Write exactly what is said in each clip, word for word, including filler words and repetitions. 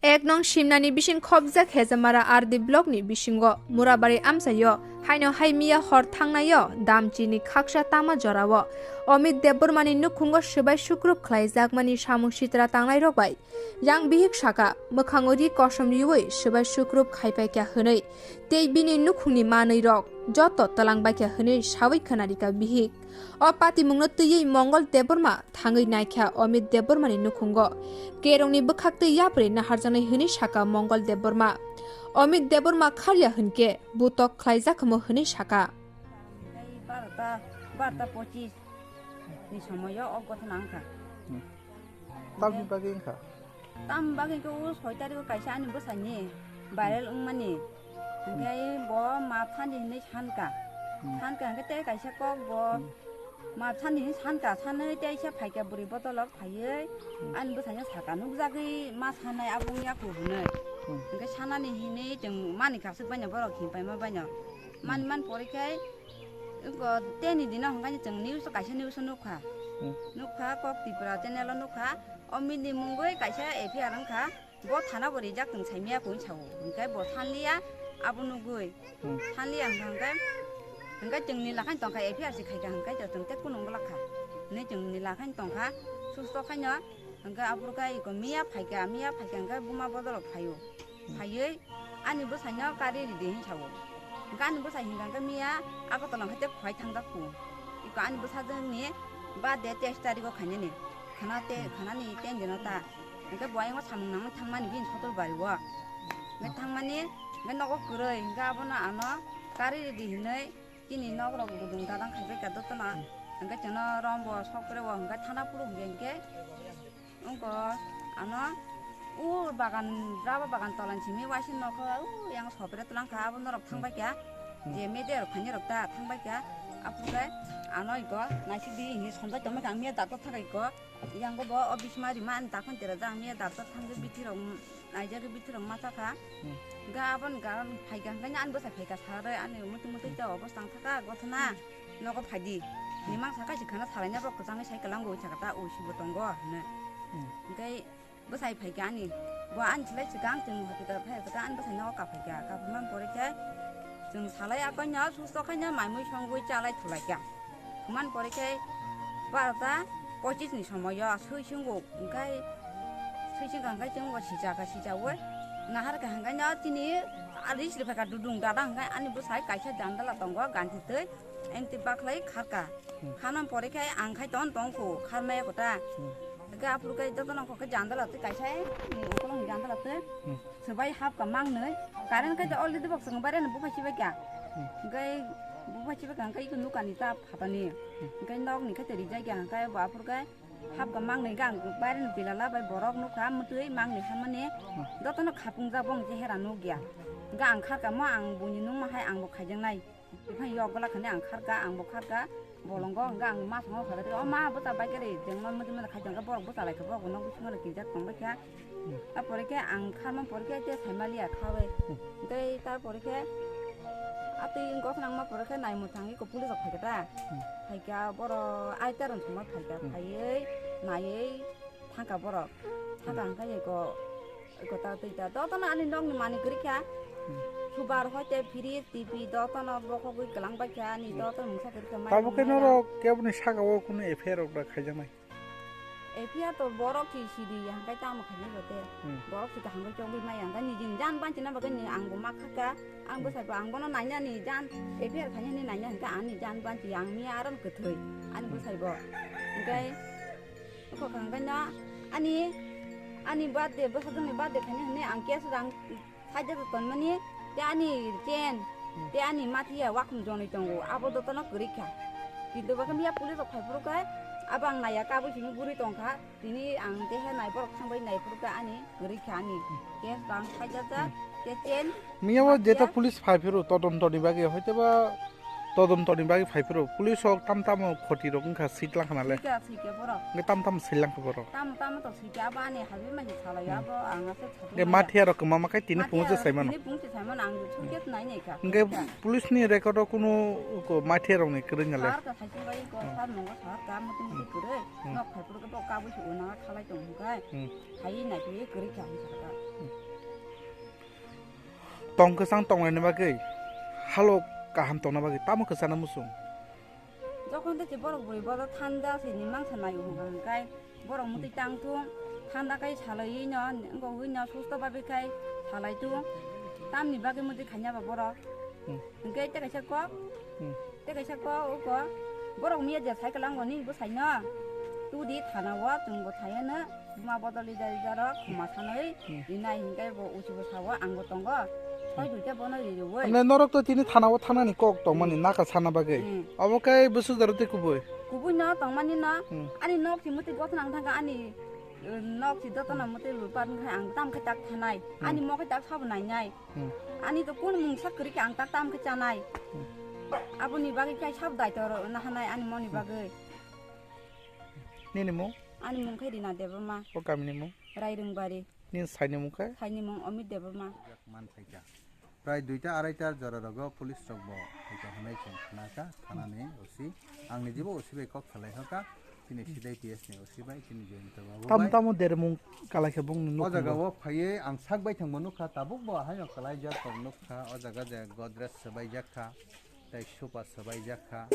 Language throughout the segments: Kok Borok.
Ek nong Simnani bising khobjak Hejamara R D block ni bisingo Murabari amchaio haino hai miya hor thangnaio Damchini khaksa tama jorao Omit Debbarmani nukhungo swbai sukrup khlaijakmani samung sitra tangnairok bai yang bihik saka mwkhango ri kosom riwi swbai sukrup khaipaikha hwnwi tei bini nukhungni manwirok joto twlangbaikha hwnwi sawi khwnarikha bihik. O patimungno twiwi Mongol Debbarma thangwi naikha Omit Debbarmani nukhungo. Kerongni bwkhaktwi yapri naharjaknai hwnwi saka Mongol Debbarma. Omit Debbarma kharya hwnkhe butok khlaijakhamu hwnwi saka. Tei barota, barota pochis ni somoyo o gothona wngkha. Hmm. Tamni bagwi wngkha? Tam bagwi khe o soi tarikh o kaisa ani bwsani viral wngmani. Hwnkhe bo map sandi hinwi sanka. Hmm. Sanka hwnkhe tei kaisa kok bo Hmm. map sandi hinwi sanka, sanwi tei se phaikha bwrwi bodolok phaiwi Hmm. ani bwsano saka nukjagwi ma sanai abo wngya kho hinwi. Hmm. Hwnkhe sanani hinwi chwng mani kaksuk baino borok himpaima baino. Mani Hmm. man pore khe Eko teni dino hwnkhe chwng news o kaisa news o nukha. Hmm. Nukha kok Tripura channel o nukha. O mini mungwi kaisa F I R wngkha. Bo thana bo rijak chwng saimaya koi sao. Hwnkhe bo sanliya abo nugwi. Hmm. Sanliya hwnkha hwnkhe, hwnkhe chwng nila khain tongkha F I R se khaikha hwnkhe chwng tei kunu wngla kha. Hwnwi chwng nila khain tongkha. Susto khaino hwnkhe aphuru khe eko miya phaikha, miya phaikha hwnkhe buma bodolok phaio. Phaiwi ani bwsaino kari ridi hinwi sao. Hwnkhe ani bwsai hinkha hwnkhe miya Agartala hai tei khwlai thangjak kho. Iko ani bwsajwkni birthday teis tarikh o khainani. Khana te, khanani ten dino ta. Hwnkhe bo ayang o samung nangmani thangmani bini sotor bari o. Hwnkhe thangmani, hwnkhe nogo kwrwi, hwnkhe abono ano kari ridi hinwi chini nok rok budung dadang khaibai kha dotona. Hwnkhe chwngno rombo sok pore o hwnkhe thana phuru hwnkhe hwnkhe Wngkha ano o bagan, raba bagan tolan simi waisa nokho o yang sopre twlang kha, abo norok thang bai kha. Hmm. Je media rok phaini rok ta thang bai kha. Aphuru khe ano iko naisik di hinwi somjak tongma khe ang miya doctor thakai ko. Yang bo o bismari ma ani dakhon tera jang miya doctor thang je bithi rok naijak bithi rok ma cha kha. Hmm. Ga abon ga phai kha hwnkhe ani bwsai phai kha sara rwi ani muti muti ta obo tang thaka gothona. Nogo phaidi. Ni mangsa kaisa khana salaina bo kwchangwi sai kwlango, sakha ta o sibo tongo hwnwi. Hmm. Hwnkhe bwsai phaikha ani. Bo ani slai swkang chwng hospital phai kha ta ani bwsai nogo kaphaikha. Kaphaimani pore khe chwng salai akoino susto khaino maimui songwi chalai thulaikha. Thumani pore khe barota pochis ni somoio swi swngo hwnkhe swi swngkha hwnkhe chwngbo sijakha sijaui naharkha hwnkhe no chini ari sri phaikha dudung dada hwnkhe ani bwsai kaisa jandala tongo ganti twi. Engti bakhlai kharka. Hmm. Khana pore khe ang khai ton tong kho, kharmaya kota. Hmm. Hwnkhe aphuru khe jotono kho khe jandala twi kaisa ni ukolog ni jandala twi. Hmm. Swbai hapka mangnwi. Current khai already bok swkang baireno buphai sibai kha. Hmm. Hwnkhe buphai sibai kha hwnkhe iko nukani ta phatani. Hmm. Hwnkhe nokni khai twi rijai kha hwnkhe bo aphuru khe hapka mangnwi khe ang baireno bilala bai borok nukha mwtwi mangnwi hamani. Hmm. Jotono khapungjak bong chehera nukya. Hwnkhe ang kharka mo ang buini nungma hai angbo khaijaknai. Buphang yok gwlak hwnwi ang kharka, ang bo kharka, bolongo hwnkhe ang ma thangma phaikha, o ma bwsa bai khe ri, jengma mudi mudi khai tongkha, borok bwsa lai kha, borok bo nok bisingo kirijak tong bai kha. Hmm. Apore khe ang kharma pore khe tei saimaliya khawi. Hmm. Tei tarpore khe atwi gosnang ma pore khe naimwthang iko police rok phaikha ta. Hmm. Phaikha borok aita rwng thangma phaikha, Hmm. phaiwi naiwi thangkha borok. Thangkha Hmm. hwnkhe iko Kota twi ta. Dotono ani nokni manwi kwrwi kha. Hmm. Subar hoite fridge, T V, dotono bokhogwi kwlang bai kha ani, Hmm. dotono mungsa kwrwi kha, mai Tabuk khe mungsa norok keboni saka o kunu F I R rok da khaijaknai? F I R to borok si sidi, hangkai tamo khainai bo te. Hmm. Borok si kaham bai chongwi maya, hangkai nijini jan banchina bagwi ni ang bo ma khaka, ang Hmm. bwsai bo ang bono nainani jan, F I R khainani naina hangkai ani jan banchi, ang miya aron kwthwi, ani Hmm. bwsai bo. Hangkai Wngkha hwnkhe no ani, ani birthday, bwsajwkni birthday khainai hwnwi ang case rang side o tonmani, tei ani chain, Hmm. tei ani mathiya wakhum jonwi tongo, abo jotono kwrwi kha. Kintu bo khe miya police rok phai phuru khe abo ang naiya, kabui simi guri tong kha, tini ang tei he nai borok thang bai nai phuru khe ani kwrwi kha ani case rang side o, Hmm. tei chain, Miya o mathiya. Jeta police phai phuru todonto ni bagwi, hoite ba Todonto ni bagwi phai phuru police rok tam tamo khoti rok wngkha, sitlang khna le. Sika, sika borok. Hwnkhe tam tamo silang kha borok. Tam tamo to sika abo ani habi mani salai Hmm. abo ang ase chatu Hwnkhe maya. Mathiya rok kwma ma khai tini Mathiya phungo se rok saimano. Tini phungo se saimano ang Hmm. sukya nai nai kha. Hwnkhe police ni record o kunu ko mathiya rok ni kwrwi na le. Sar ka thaising bai ko Hmm. sar nongo sar ka muti muti Hmm. kwrwi. Hmm. Nok phai phuru khe bo kabui se unang khalai tong hwnkhe. Hmm. Hai nai khe kwrwi kha hwnkha. Tong kwchang tonglaini bagwi, halo kaham tongna bagwi tamo kwchana muchung? Jokhon tei borok bwrwi bodo thanda se ni mangsa naio hwnka hwnkhe, borok mwtwi tang thung, thanda khai salaiwi no, wngkha hwnwi no susto babe khai salai thung, tamni bagwi mwtwi khaina ba borok? Hmm. Hwnkhe tei kaisa kok, Hmm. tei kaisa kok, o kok, borok miya je cycle ango ni bwsai no, tudi thana o chwng bo thaiya no, buma bodol ida ida rok khuma sanwi Hmm. rinai hwnkhe bo uchi bo sao ang bo tongo, soi duita bono rirwi. Mane norok to tini thana o thangnani kok tongmani Hmm. naka sana bagwi. Hmm. Obo khe bwswk jaro tei kubui? Kubui no tongmani no, Hmm. ani nok si mwtwi gotna ang thangkha ani, eh, nok si jotono mwtwi lupat wngkha ang tam khe tak thanai, Hmm. ani mokhe tak sabo nainai. Hmm. Ani to kun mungsa kwrwi khe ang tak tam khe chanai. Hmm. Aboni bagwi khai sab daito rw na hanai ani moni Hmm. bagwi. Nini mung? Ani mung khe Rina Debbarma. O kamini mung? Rairungbari. Nini saini mung khe? Saini mung Amit Debbarma. Man phaikha. Prai duita arai tar jora rogo police rok bo phaikha hwnwi chwng khna kha, thanani O C. Ang ni jibo O C bai kok salai kha. Chini C D P S ni O C bai, chini Jayanta babu Tamo bai. Tamo dermung kalai khe bung nuk O jaga bo. O phaiwi ang sak bai thangbo nukha, tabuk bo haino kalai jak tong nukha. O jaga je Godrej swbai jak kha, tei sofa swbai jak kha,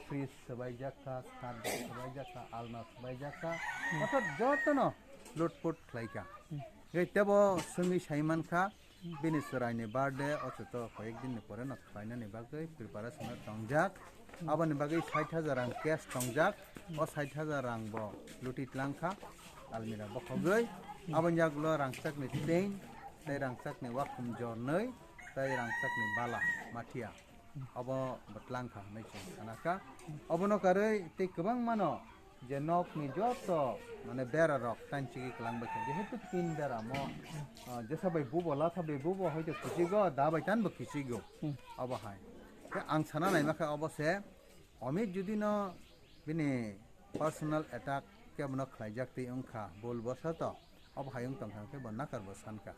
fridge swbai jak kha, stand swbai jak kha, alna swbai jak kha. Hmm. Orthat jotono lutput khlai kha. Hmm. Tei tebo swngwi sai man kha, Bini chwraini birthday, o chuto koyek din ni pore no khlainani bagwi preparation o tongjak. Aboni bagwi sait hajar rang cash tongjak. O sait hajar rang bo luti tlang kha, almirah bokhogwi. Aboni yagulo rangchakni chain, tei rangchakni wakhum jornwi, tei rangchakni bala, mathia. Obo bo tlang kha hwnwi chwng sana kha. Obono karwi tei kwbangmano je nokni joto mane bera rok tanchigwi kwlang bai kha. Jehetu tin bera mo, ah, jesa bai bubo, latha bai bubo hoito kichigo, da bai tanbo kichigo. Hmm. Obo hai. Khe ang sana naima khe obo se Amit judino bini personal attack kebono khlaijak twi wngkha, bul bosoto. Obo hai wng tongkha hwnkhe bo nakar bo sankha.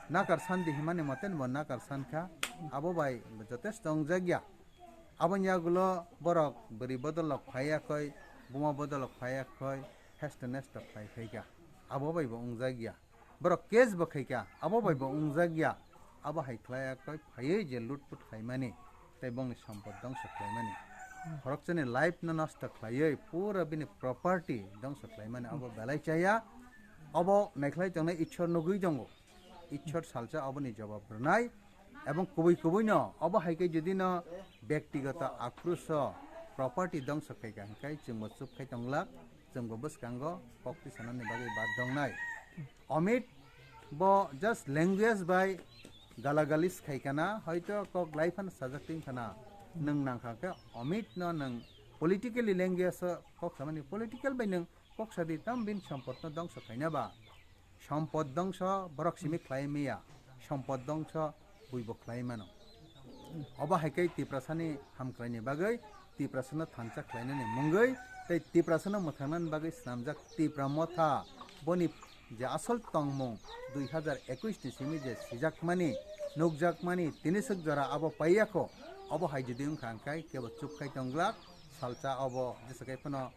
Nakar sandi himani mote bo nakar sankha. Abo bai bo jotesto wngjakya. Aboni yagulo borok bwrwi bodolok phaiya khoi, buma bodolok phaiya khoi, hesto nesto khlai khaikha. Abo bai bo wngjakya. Borok case bo khaikha. Abo bai bo wngjakya. Abo hai khlaiya khoi phaiwi je lutput khlaimani. Tei bongni sompot dongso khlaimani. Hmm. Khorokchani life no nosto khlaiwi pura bini property dongso khlaimani abo belai chaya. Obo naikhlai tongnai Ishwar nugwi tongo. Ishwar salsa oboni jawab rwnai. Ebong kubui kubui no obo hai khe jodi no byaktigoto akrusho property dongso khaikha hwnkhe chwngbo chup khai tonglak, chwngbo bwskango kok tisanani bagwi bad dongnai. Amit bo just language bai galagalis khai kana, hoito kok lai phano sajak twi khana. Nwng nangkha khe Amit no nwng politically language o kok samani, political bai nwng kok sadi tam bini sompot no dongso khaina ba. Sompot dongso borok simi khlai maya, sompot dongso buibo khlai mano. Obo hai khe Tiprasani hamkraini bagwi, Tiprasano thansa khlainani mungwi tei Tiprasano mwthangnani bagwi swnamjak Tipra Motha, boni je asol tongmung dui hazar ekush ni simi je sijakmani, nukjakmani, tini swk jora abo paiyakho, obo hai jodi wngkha hwnkhe kebo chupkhai tongglak, salsa obo jesa khe phano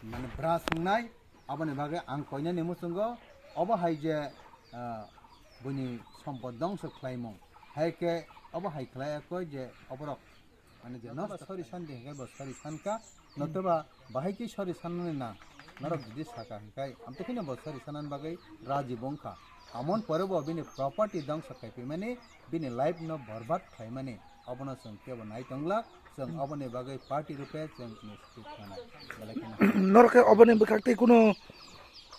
mane bwrach wngnai, aboni bagwi ang koinani muchungo, obo hai je, ah, buini sompot dongso khlaimung, hai khe obo hai khlai koi je oborok Ani je nosto sori sandi hingke bo sori sanka, notoba bahai ke sori sanani na, norok jodi saka hingkai, amtwi kheno bo sori sanani bagwi raji bo wngkha. Amon pore bo bini property dongso khaipimani, bini life no borbad khaimani, abono chwng kebo nai tongla, chwng oboni bagwi party rupe chwng initiative khanai. Belai kheno. Norok khe oboni bwkhak tei kuno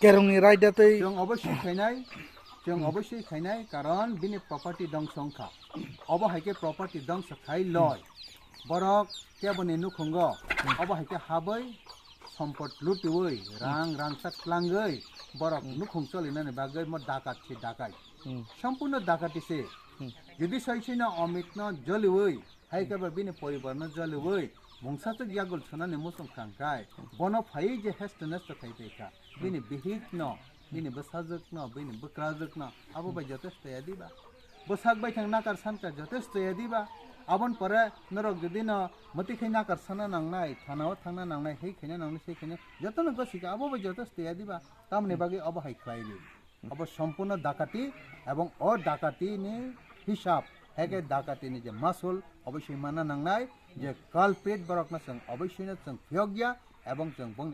kerongni raida tei. Chwng oboswi khainai, chwng oboswi khainai, karon bini property dongso wngkha. Obo hai khe property dongso khai loi. Borok keboni nukhungo, obo hai khe habwi sompot lutiwi, rang rangchak tlangwi, borok nukhung cholinani bagwi mo dakat se dakai. Hmm. Sampuno dakati se. Hmm. Jodi sai sino Amit no joliwi, hai khe ba bini poribar no joliwi, mungsa chuk yagul sonani muchung khangkhai, bono phaiwi je hesto nesto khai tei kha. Bini bihik no, bini bwsajwk no, bini bwkrajwk no, abo bai jotesto ya diba? Bwsak bai thang nakar sanka jotesto ya diba? Abon pore norok jodi no mwtwi khai nakar sana nangnai, thana o thangna nangnai, hei khaina nangnai, sei khaina jotono gosika, abo bai jotesto ya diba? Tamoni bagwi obo hai khlai di. Obo sompurno dakati ebong o dakati ni hisab Eke dakatini je masul oboisoi manna nangnai, je culprit borokno chwng oboisoino chwng phiyokya, ebong chwng bongni